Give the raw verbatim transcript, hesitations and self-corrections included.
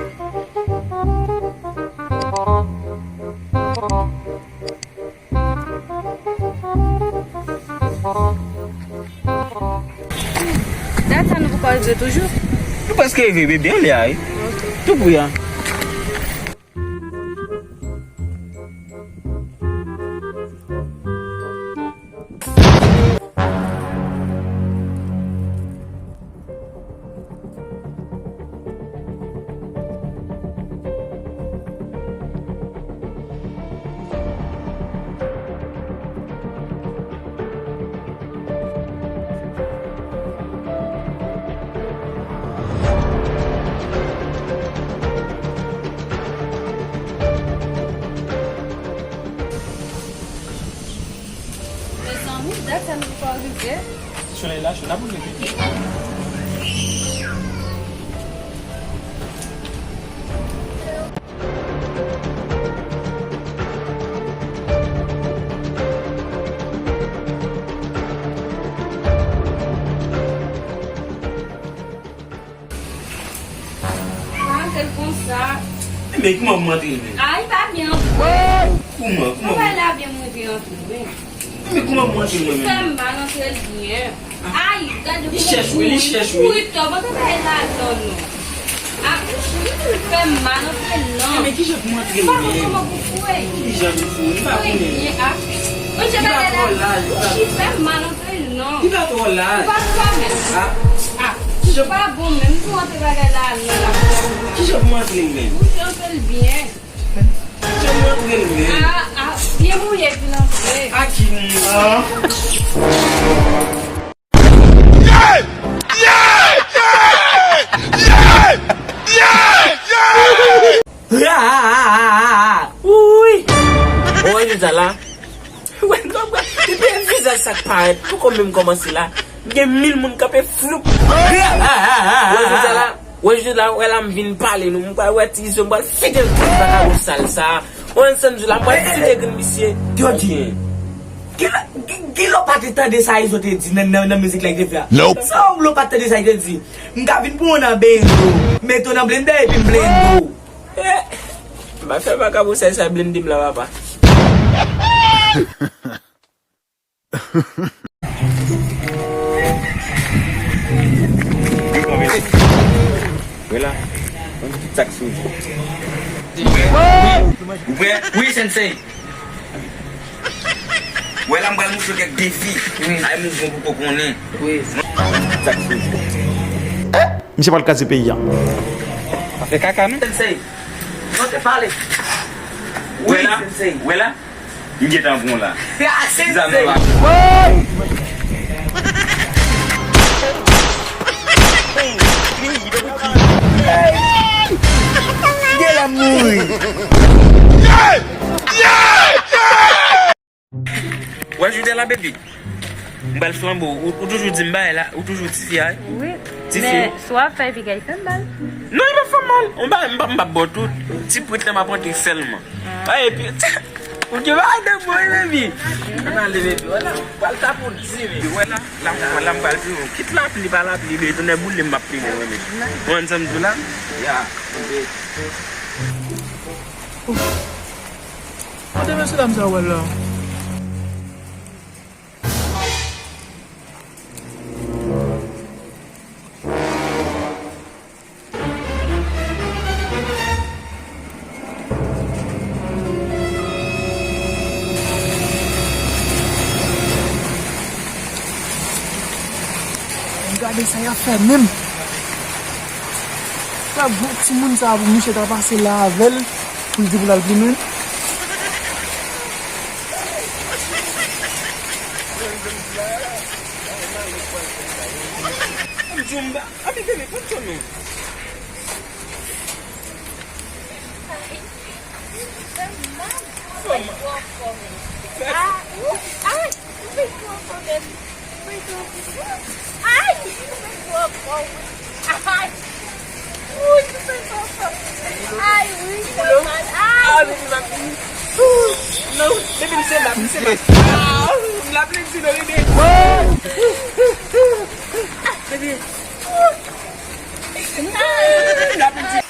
Dat sa nou poko rive toujou? Nou prèske rive, bebe, anlè a, wi. Ok. Tou pri a. Mezanmi, dat sa nou poko rive. Solèy la cho, n ap rive bebe. Pa antre l konsa. Men kouman pou m antre l menm? A, li pa byen antre. Kouman? Kouman? Kouman? Bagay la byen mwen te antre, wi. Men kouman pou m antre l mwen menm? Fè m mal antre l byen. Ay, gade li chèch, wi, li chèch, wi. Kouri tò, mwen te bay la non, non. A, li fè m mal antre l non. Men kijan pou m antre l menm? Ou pa konn kòman pou foure? Kijan pou foure? Li pa konnen. Foure byen, a. Mwen te bay la. Li pa twò laj, li pa. Li fè m mal antre l non. Li pa twò laj. Ou pa twò menm. A. A. Kijan? Ou pa bon menm pou antre bagay la non la. Kijan pou m antre l menm? Ou te antre l byen. Kijan pou m antre l menm? A, a, byen mouye pou l antre. A ki moun? A. Wouy! Ou wè vizaj la? Wè, non, wè, depi e vizaj sa k parèt, poko menm kòmanse la. Gen mil moun kanpe floup. Wè vizaj la? Wè jodi la, wè la m vin pale nou. M pral wè ti izo, m pral fite l tout vakabon sal sa. Ou konn sa m di w la, m pral fite grenn misye. Yo di, kilè, ki, kilè w pa te tande sa izo te di nan, nan, nan mizik la li te fè a? Nope. Sa w lè w pa t tande sa li te di? M ka vin pran w nan bendo, mete w nan blendè epi m blende w. Eh, m pa fè vakabon sal sa blende m la, papa. Vwala. Yon ti tak sou. Ou prè? Wi, sensei. Wè la, m pral moutre w kèk defi. Wi. Ay mouvman pou ko konnen. Wi. Yon ti tak sou. Misye pral kraze peyi a. Sa fè kaka, non? Sensei. Non, te pale. Wi, wè la, sensei. Wè la. M gentan pran w la. Zam nan pa. Gen la mouri. Wè, jodi a la, baby. M pral flanbe w. Ou, ou toujou di m bagay la. Ou toujou tifi a. Wi. Tifi. Men, si w ap fè epi kay fè m mal. Non, li pa fè m mal. M pa, m pa, m pa bò tout. Ti prit la m ap antre sèlman. Ah. Ay, epi, ou gen bagay de bon, wi, baby. Ann ale, baby. Wè la. Pral ta pou di, baby. Wè la. La, m, la, m pral di w. Kit lapli, pa lapli, baby. Tounen boule, m ap plimen, wi, baby. Ou konn sa m di w la? Ya. Kote mesye dam sa w wè la? Gade sa y ap fè menm. Sa gwo timoun sa pou misye ta pase la avè l pou l di pou l al plimen. M di w m pa, a, bebe, pa t non. Fè mal. Fè mal. Ah, ouh, ay, fè mal kanmenm. Fè mal. Ay, fè mal kanmenm. Ay. Ouh, fè mal kanmenm. Ay, wi, fè mal. Ay. Ah, baby, m ap vini. Non, baby, m se map, m se map. Ah, m la plezi, non, baby. Baby. N ap di